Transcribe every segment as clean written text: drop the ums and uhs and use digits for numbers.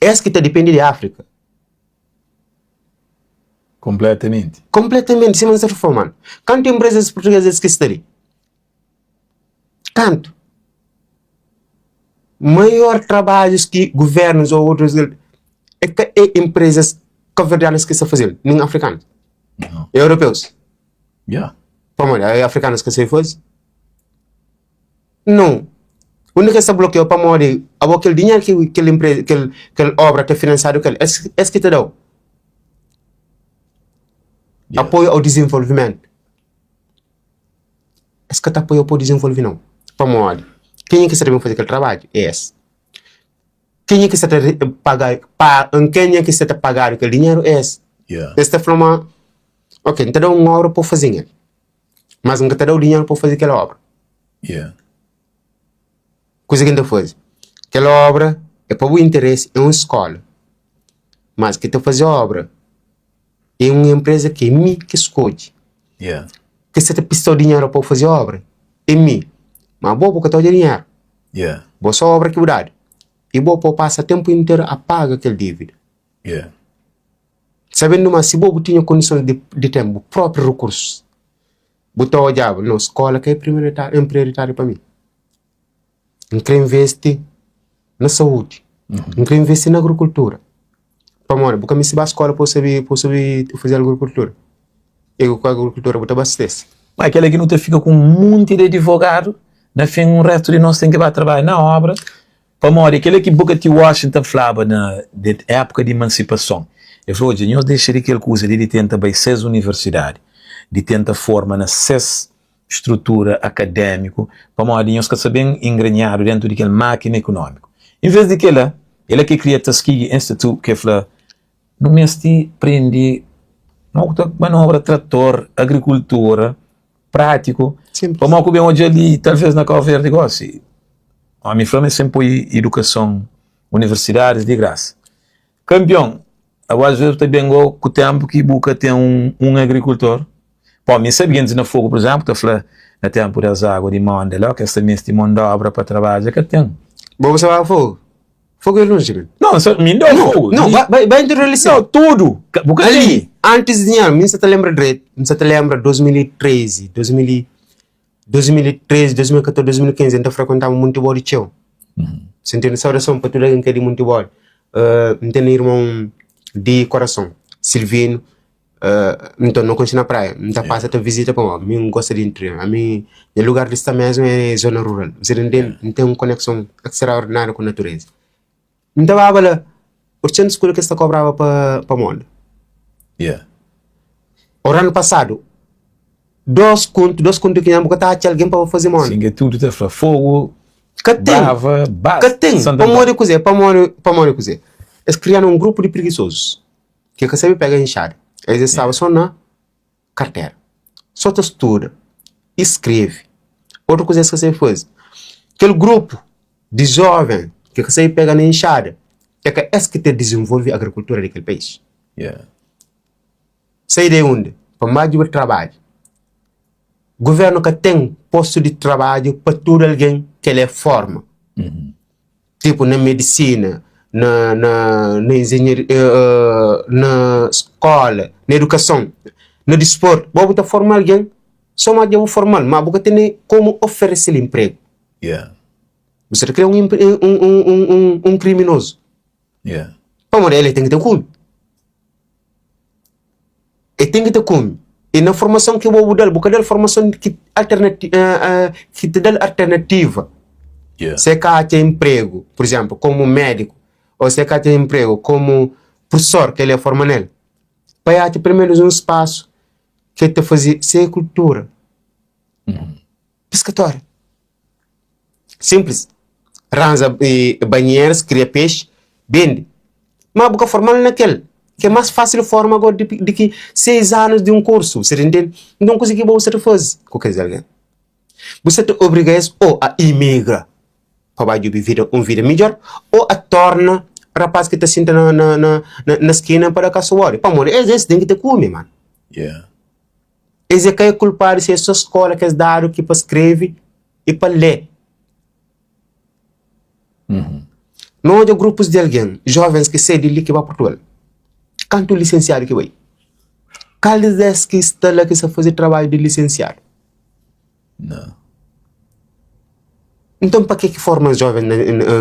Es ki ta dipende di Áfrika. Kompletamenti. Kompletamenti, sima N sta ta fla, mano. Kantu enprezas purtugesas ki sta li? Kantu? Maior trabadjus ki guvernus ou otus é ka é enprezas kabuverdianas ki sta fazel, nin afrikanus. Não. É europeus. Yeah. Pamodi é afrikanus ka sabe faze? Não. Undi ki es ta blokeau pamodi abo kel dinheru ki kel enpreza kel kel obra ta finansiadu kel es es ki ta dau. Yeah. Apoio ao desenvolvimento. Es ka ta apoiau pa bu dizenvolve nau. Pamodi? Kenha ki sta ta ben faze kel trabadju? É es. Kenha ki sta ta paga pa kenha ki sta ta pagadu kel dinheru? É es. Yeah. Es ta fla ma, ok, N ta da-u un obra pa bu faze-m el, mas N ka ta da-u dinheru pa bu faze kel obra. Yeah. Kuza ki N ta faze? Kel obra é pa bu interesi, é un skola. Mas ki ta faze obra É un enpreza ki é mi ki skodje. Yeah. Ki sa ta pistau dinheru pa bu faze obra é mi. Ma bo, bu ka ta odja dinheru. Yeah. Bo so obra ki bu dadu. I bo pa bu pasa tenpu interu a paga kel dívida. Yeah. Sabendu ma si bo bu tinha kondisons di, di ten bu propi rukursus, bu ta odjaba, no, skola ka é primeritariu, é prioritariu pa mi. N kre investi na saúdi, N kre investi na agrikultura. Pamodi bu ka misti ba skola pa bu sabe pa bu sabe faze agrikultura. E ku agrikultura bu ta abastese. Ma kel-la ki nu ta fika ku un monti di adivogadu, na fin un restu di nos ten ki ba trabadja na obra, pamodi kel-la ki Booker T. Washington flaba na épuka di imansipason. El fla, Odja, nhos dexa di kel kuza li di tenta bai ses universidadi, di tenta forma na ses strutura akadémiku, pamodi nhos ka sta ben engrenhadu dentu di kel mákina ekonómiku. Envês di kel-la, el é ki kria Tuskegee Institute, ki el fla, Nu meste prende mo ku ta manobra trator, agrikultura, prátiku, pamodi ku ben odja li, talvês na Kau Verdi gósi, ómi fla ma es sen poi idukason, universidadis di grasa. Kanpion, abo asvês bu ta ben go ku ténpu ki bu ka ten un agrikultor. Pó, mi sabe gentis na Fogo, pur izénplu, ta fla na ténpu di azágua di Monda la, kes ta meste mon di óbra pa trabadja, ka ten. Bo bu sa ba Fogo? Fogo é lonji, men. Não, sa, mi nda Fogo. Não, ba, ba, ba interior li Não, tudu. Ka, bu ka ten. Ali, antis di nha, mi sa ta lembra dretu, mi sa ta lembra 2013, 2000, 2013, 2014, 2015, N ta frekuentaba Monti Bodi txeu. Você ntende? Saudason pa tudu algen ki é di Monti Bodi. Uh, N ten irmon di korason, Silvino. Uh, nton, no konxe na praia. N ta pasa ta vizita pamodi mi N gosta di interior. Ami, nha lugar di sta mesmu é zona rural. Você ntende? N ten un konekson ekstraordináriu ku natureza. N ta baba la, 800 kula ki es ta kobraba pa, pa monda. Yeah. Ora anu pasadu, dos kontu, dos kontu ki bu ka ta atxa algen pa faze monda. Sim, que tudo ta fla fogo, Ka ten, brava, basta. ka ten. Santo Pamodi Antônio. kuzê? Pamodi, pamodi kuzê? Es krianu un grupu di preguisozus ki ka sabe pega inxada. Es estaba so na kartera. So ta studa i skrebe. Otu kuza es ka sabe faze. Kel grupu di joven ki ka sabe pega na inxada, é ka es ki ta dizenvolve agrikultura di kel país. Yeah. Sai di undi? Pamodi bu trabadju. Guvernu ka ten postu di trabadju pa tudu algen ki el é forma. Tipu na medisina, na na na enjenharia, na skola, na edukason, na disportu. Bo bu ta forma algen, so ma dja bu formal, ma bu ka tene komu oferese-l inpregu. Yeah. Bu sta ta kria un un un un un un kriminozu. Yeah. Pamodi el ten ki ta kume. El ten ki ta kume. E na formason ki bo bu dal, bu ka dal formason ki alternati ki ta dal alternativa. Yeah. Se ka atxa empregu, por exemplo, komu médiku, ou se ka atxa empregu komu professor ki el é forma nel, pa el atxa pelo menos un spasu ki el ta faze se kultura. Piskatória. Simplis. Ranza e, banheras, kria pexi, bende. Ma bu ka formal na kel. Ki é más fásil forma agora di, di ki seis anus di un kursu. Você ta intende? Nton kuze ki bo sa ta faze ku kes algen? Bu sa ta obriga es ô a imigra pa ba djubi vida, un vida midjor, ô a torna rapaz ki ta sinta na, na, na, na, na skina pa da kasuóri. Pamodi es, es ten ki ta kume, man. Yeah. Es é ka é kulpadu si é so skola ki es dadu ki pa skrebe i pa lé. No odja grupus di algen, jovens ki sai di li ki ba Purtugal. Kantu lisensiadu ki bai? Kal di es ki sta la ki sta faze trabadju di lisensiadu? Não. Nton pa ke ki forma joven na, na, a,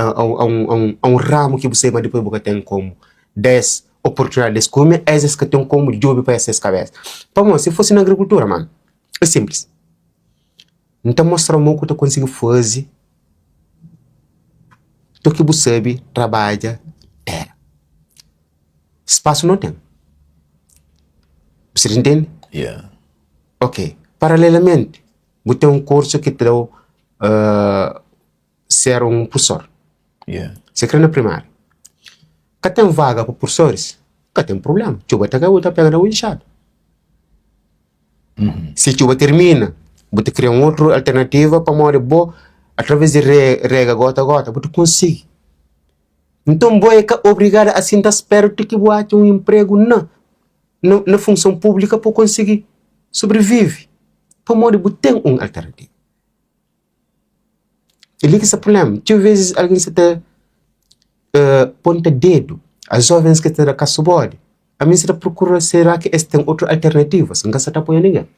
a, a, un, a, un, a un ramu ki bu sai ma dipôs bu ka ten komu da es oportunidadi di es kume, es es ka ten komu djobe pa es ses kabesa. Pamodi si fosi na agrikultura, mano, é simplis. N ta mostra mo ku ta konsigi faze to ki bu sabe trabadja tera. Spasu no ten. Bu sta intende? Yeah. Ok. Paralelamenti, bu ten un kursu ki ta dau uh, ser un pursor. Yeah. Se kre na primária. Ka ten vaga pa pursoris, ka ten prublema. Txuba ta kai, bu ta pega na bu inxada. Si txuba tirmina, bu ta kria un otru alternativa pamodi bo, atraves di rega gota gota, bu ta konsigi. Nton bo é ka obrigadu a sinta spera ti ki bu atxa un inpregu na na funson públika pa bu konsigi sobrivive, pamodi bu ten un alternativa. É li ki sta prubléma. Txeu vezis algen sa ta ponta dedu a jovens ki ta da kasu bodi. Ami N sa ta prokura sera ki es ten otu alternativas. N ka sa ta apoia ningen.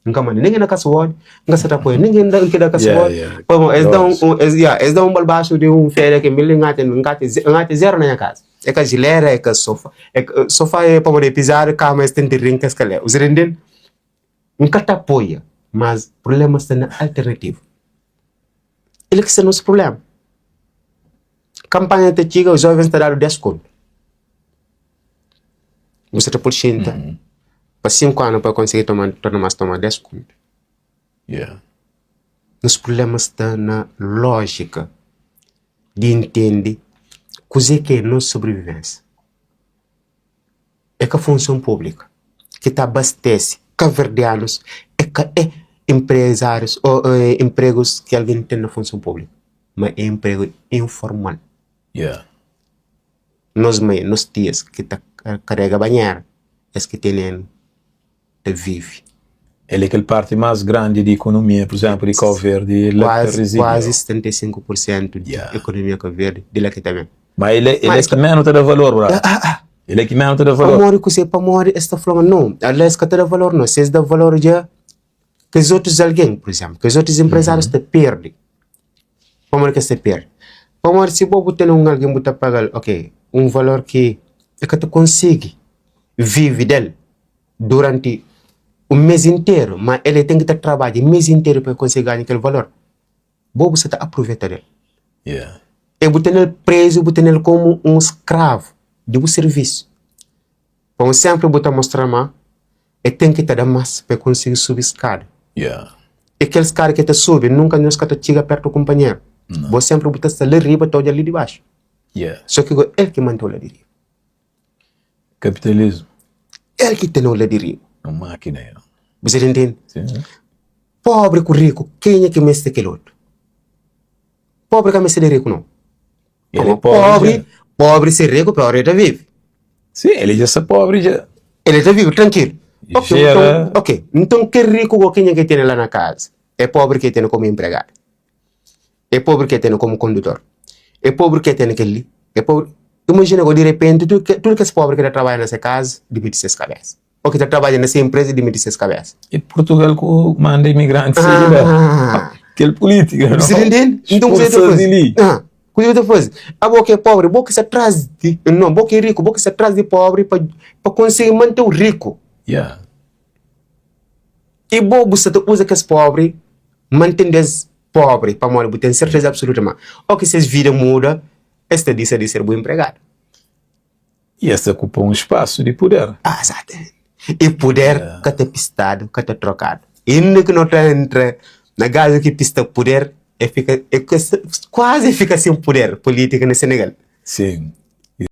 N ka manda ningen na kasu bodi, N ka sa ta apoia ningen ki da kasu bodi. Pamodi es da un, es, ya, es da un balbaxu di un feria ki mi li N atxa, N ka atxa, N atxa zeru na nha kaza. É ka jilera, é ka sofa, é ka, sofa é pamodi é pizadu, kama es ten di rinka es ka leba. Bu sa ta intende? N ka ta apoia, mas prubléma sta na alternativa. El ki sta nos prubléma. Kampanha ta txiga, jovens ta dadu 10 kontu. Bu sa ta pode xinta pa 5 anu pa konsigi toma, torna más toma 10 kontu. Yeah. Nos prubléma sta na lójika di intende kuzê ki é nos sobrivivénsia. É ka funson públika ki ta abastese kaverdianus, é ka é enprezárius ô enpregus ki algen ten na funson públika, ma é enpregu informal. Yeah. Nos mai, nos tias ki ta karega banhera, es ki tene-nu ta vive. El é kel parti más grandi di ikonomia, pur izénplu, di Kau Verdi, é la ki ta rizidi. Kuazi 75 pur sentu di ikonomia Kau Verdi di la ki ta ben. Ma el é, el é ki ménu ta da valor, brother. El é ki ménu ta da valor. Pamodi kuzê? Pamodi es ta fla ma nau, ala es ka ta da valor nau. Si es da valor dja, kes otus algen, pur izénplu, kes otus enprezárius ta perde. Pamodi ki es ta perde? Pamodi si bo bu ten un algen bu ta paga-l, ok, un valor ki el ka ta konsigi vive del. Duranti un mês interu, má el ten ki ta trabadja mês interu pa el konsigi ganha kel valor. Bo bu sta ta apruveta del. Yeah. E bu tene-l prezu, bu tene-l komu un skravu di bu sirvisu. Pamodi sénpri bu ta mostra ma el ten ki ta da más pa el konsigi subi skada. Yeah. E kel skada ki el ta subi, nunka nhos ka ta txiga pértu kunpanheru. Bo sénpri bu ta sta la riba ta odja li di baxu. Yeah. Sô ki go el ki mante-u la di riba. Kapitalismu. El ki tene-u la di riba. É un mákina, é. Bu sa ta intende? Sim. Pobri ku riku, kenha ki meste kel otu? Pobri ka meste di riku, nau. El é Pobri, pobri dja. pobri ser riku, pior el ta vive. Sim, el dja sta pobri dja. El ta vive trankilu. Ok, Jera. nton, ok, nton kel riku go kenha ki tene la na kaza? É pobri ki tene komu enpregadu. É pobri ki tene komu kondutor. É pobri ki tene kel-li. É pobri. Imajina go, di repenti, tudu ke, tudu kes pobri ki ta trabadja na se kaza dimiti ses kabesa. Ô ki ta trabadja na se enpreza dimiti ses kabesa. É Purtugal ku manda imigrantis sai di la. Ah. Kel pulítika, Bu sta no? intende? Nton kuzê ki ta Expulsa-s faze? di li. Ah, kuzê ki ta faze? Abo ki é pobri, bo ki sta tras di, no, bo ki é riku, bo ki sta tras di pobri pa, pa konsigi mante-u riku. Yeah. I bo bu sta ta uza kes pobri, mantende-s pobri, pamodi bu ten serteza absoluta ma o ki ses vida muda, es ta disa di ser bu inpregadu. I es ta okupa un spasu di puder. Azatamenti. I puder ka ta pistadu, ka ta trokadu. Inda ki no ta entra na gazu ki pista puder, e fika, e kuazi fika sen puder politika na Senegal. Sin.